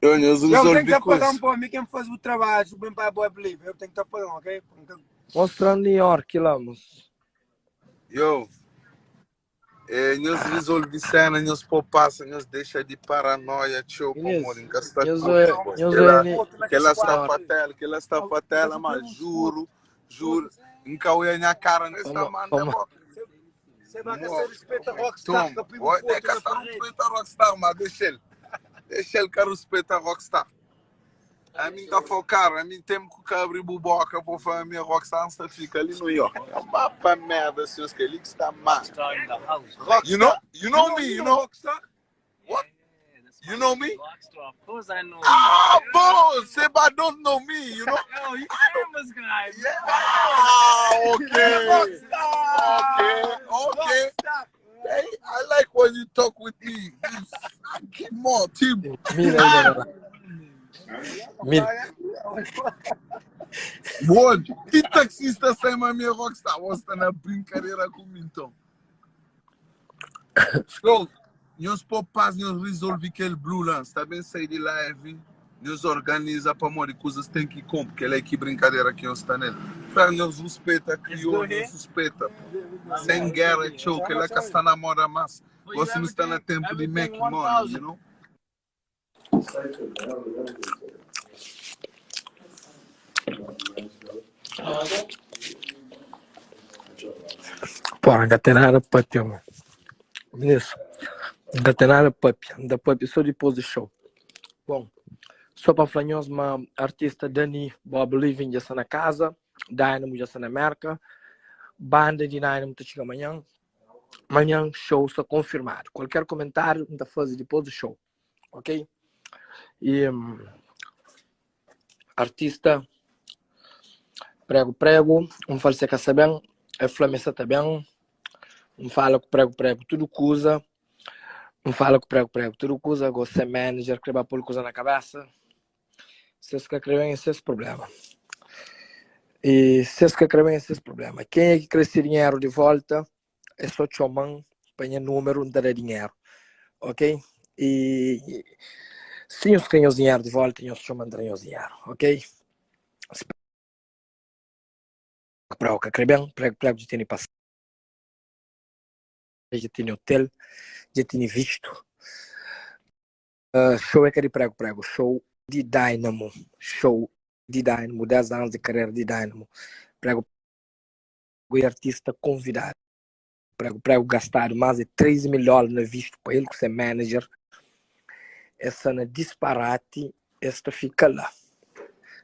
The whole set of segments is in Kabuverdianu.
Eu nhos Eu tenho resolvi que pagar coisa. um pô, mim quem faz o trabalho, bem para boa believe, eu tenho que pagar, ok? Mostra New York lá, moço. Yo, eh, nhos resolvi cena, nhos pô passa, nhos deixa de paranoia, txeu, Inês, pamor, nunca está nhos curto, é, boy. nhos Que é ela, ni que ela está York. fatela, que ela está fatela, mas juro, juro, nunca olhei minha cara nesta Toma, manda, toma. boca. Você vai que Mo, você respeita rockstar, toma. que eu primo Oi, foto é que na está parede. respeita rockstar, mas deixa ele. Deixa ele que respeita rockstar. A mim tá focar, a mim tem que abrir boca para falar minha rockstar está fica ali no York. É uma pa merda, senhores, que ali que está má. Rockstar in the house. You know, you You know know, me, you you know know rockstar? what? Yeah, that's You my know me? Rockstar. Of course I know you. Ah, bom, Seba don't know me, you know? Yo, you famous guy, man. Yeah. Ah, okay. Rockstar! Okay, okay. Rockstar! Hey, I like when you talk with me. Keep more, team. Mira ainda lá. Mira. Bom, que taxista sai mas minha rockstar? Você está na brincadeira comigo, então. Yo, nós pô paz, nós resolve aquele blue lá. Está bem sair de live, nós organiza para morrer coisas tem que comprar, porque ela é que brincadeira que nós está nele. Fé, nós respeita, Let's go criou, here. nós respeita. Sem guerra, tchau, que ela que está na moda mas. For you Você não está na everything, tempo de everything make money, 1,000. you know? Porra, não tem nada para papia, mano. Nisso. Não tem nada para papia. Não dá papia só depois do show. Bom, só para falar nós, uma artista Dani Bob Living já está na casa, Dynamo já está na América, banda de Dynamo tá chegando amanhã. Amanhã show está confirmado. Qualquer comentário, não tá fazer depois do show, ok? E hum, artista prego prego, um fala se casa bem, é fala tá bem, um fala com prego prego, tudo coisa, um fala com prego prego, tudo coisa, gosta manager, que vai pôr coisa na cabeça. Vocês que escrevem esses problemas. E vocês que escrevem esses problemas. Quem é que cresce dinheiro de volta é só chamar, põe número, não dá dinheiro. Ok? E se os ganham dinheiro de volta, os chamam de dinheiro. Ok? Prego que escrevem, prego prego de ter passagem, de ter hotel, de ter visto. Uh, show é que de prego prego, show de Dynamo, show de Dynamo, 10 anos de carreira de Dynamo. Prego e artista convidado. Prego prego gastado mais de 3 mil dólares na visto para ele, que é manager. Essa na disparate, esta fica lá.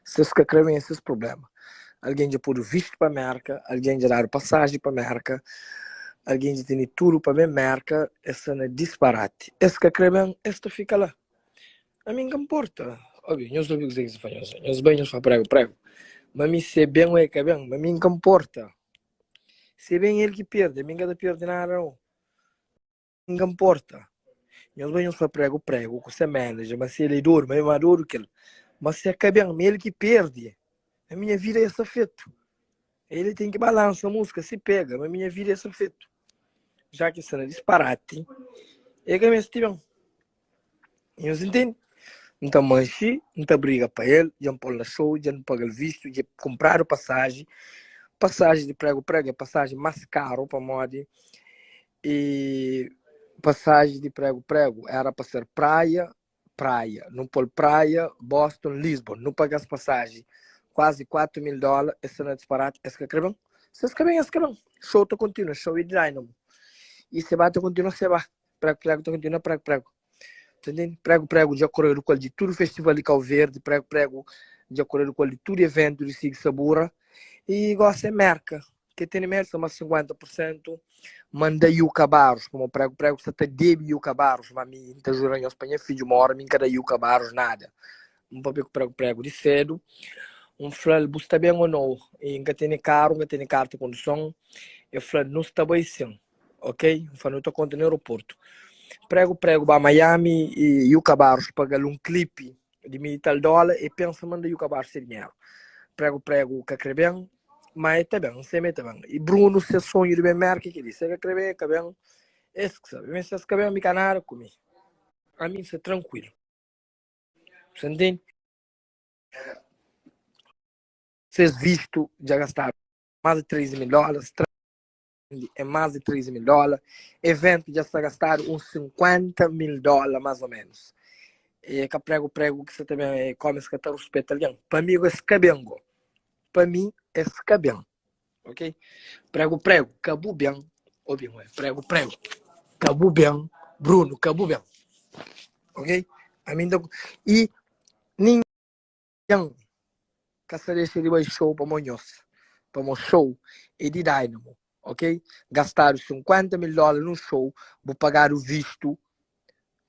Vocês que escrevem esses problemas. Alguém já pôr visto para a América, alguém já dar passagem para a América, alguém já tem tudo para a América, essa na disparate. Esse que escrevem, esta fica lá. A mim não importa. Óbvio, nós não vimos que se faz, nós bem nós prego, prego. Mas me se bem ou é que bem, mas a mim não importa. Se bem ele que perde, a mim não perde nada não. Não importa. Nós bem nós prego, prego, com seu manager, mas se ele é duro, mas é mais duro que ele. Mas se é bem, ele que perde. A minha vida é esse feito. Ele tem que balançar a música, se pega, mas a minha vida é esse feito. Já que isso é disparate, é que me estiver. Nhos entende? Nta manxi, nta briga pa el, dja N pô-l na show, dja N paga-l vistu, dja kunpradu pasaji. Pasaji di pregu pregu é pasaji más karu pamodi e pasaji di pregu pregu éra pa ser Praia, Praia. Nu pô-l Praia, Boston, Lisbon. Nu paga es pasaji kuazi 4 mil dóla, es sta na disparati, es ka kre ben. Si es ka ben, es ka ben. Show ta kontinua, show é di Dynamo. I se ba ta kontinua, se ba. Pregu pregu ta kontinua, pregu pregu. Ta ntende? Pregu pregu dja koredu ku el di tudu festival di Kau Verdi, pregu pregu dja koredu ku el di tudu eventu di Sig Sabura. I gosi é Merka, ke tene Merka ma 50 pur sentu manda Yuka Barros, pamo pregu pregu sta ta debe Yuka Barros, ma mi N ta jura nhos pa nha fidju mora mi N ka da Yuka Barros nada. N papia ku pregu pregu di sedu, N fla-l bu sta ben o nou? I N ka tene karu, N ka tene karta di konduson. El fla nu sta bai sin. Ok, N fla nu ta konta na aeroportu. Pregu pregu ba Miami i Yuka Barros paga-l un klipi di mil i tal dóla e pensa manda Yuka Barros se dinheru. Pregu pregu ka kre ben, ma e ta ben, N sai ma e ta ben. I Bruno se sonhu di ben Merka é kel-li, se ka kre ben e ka ben, es ki sabe. Mi si es ka ben mi ka nada ku mi. Ami N sta trankuilu. Você entende? Ses visto dja gastadu más di 13 mil dólares, é más di 13 mil dólar, evento dja sta gastadu uns 50 mil dólar más ou menos. E ka prego prego ki sa ta ben, é como es ka ta ruspeta algen. Pa mi es ka ben go. Pa mi es ka ben. Ok? Prego prego, ka bu ben. Obi ué, prego prego. Ka bu ben, Bruno, ka bu ben. Ok? A mim e ningen ka sa dexa di bai show pamo nhos. Pamo show é di Dynamo. Ok? Gastadu 50 mil dólar num show, bu pagadu visto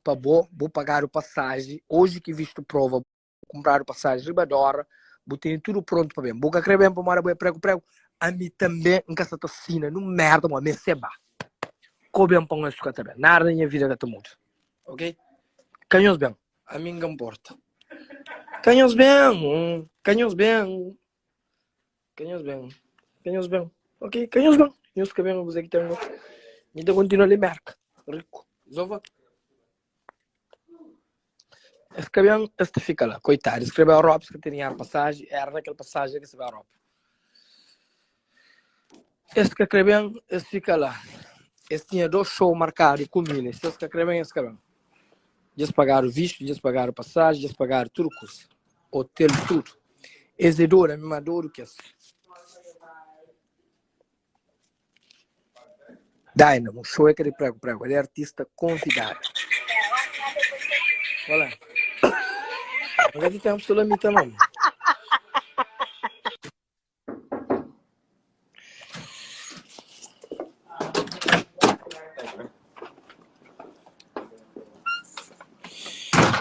pa bo, bu pagadu passagem. Hoje ki visto prova, kunpradu pasaji riba d'óra, bu tene tudu prontu pa ben. Bu ka kre ben pamodi abo é pregu pregu? Ami tanbe N ka sa ta sina nun merda pamodi mi é seba. Ko ben pa N ka ta ben. Nada na nha vida ka ta muda. Ok? Ka nhos ben. Ami N ka nporta. Ka nhos ben. Ka nhos ben. Ka nhos ben. Ka nhos ben. Ok? Ka nhos ben. Nhos ka ben kuzê ki ten. Mi ta kontinua li Merka. Riku. Zova. Es ka ben, es ta fika la. Koitadu, es kre bai Europa, es ka ten dinheru pasaji, era na kel pasaji ki es ta bai Europa. Es ka kre ben, es fika la. Es tinha dos show markadu ku mi li. Si es ka kre ben, es ka ben. Dja es pagadu vistu, dja es pagadu pasaji, dja es pagadu tudu kusa. Hotel, tudu. Es é dodu, ami más dodu ki es. Dynamo, show é ka di prego prego, el é artista konvidadu. Olá. Não vai ter tempo só mita não.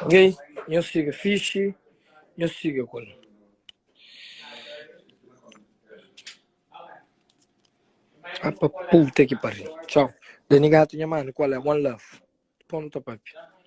Ok, nhos fica fixe, nhos fica com. Ah pa puta ki pariu. Tchau. Dani Gato nha mano, qual é? One love. Pon nu ta papia.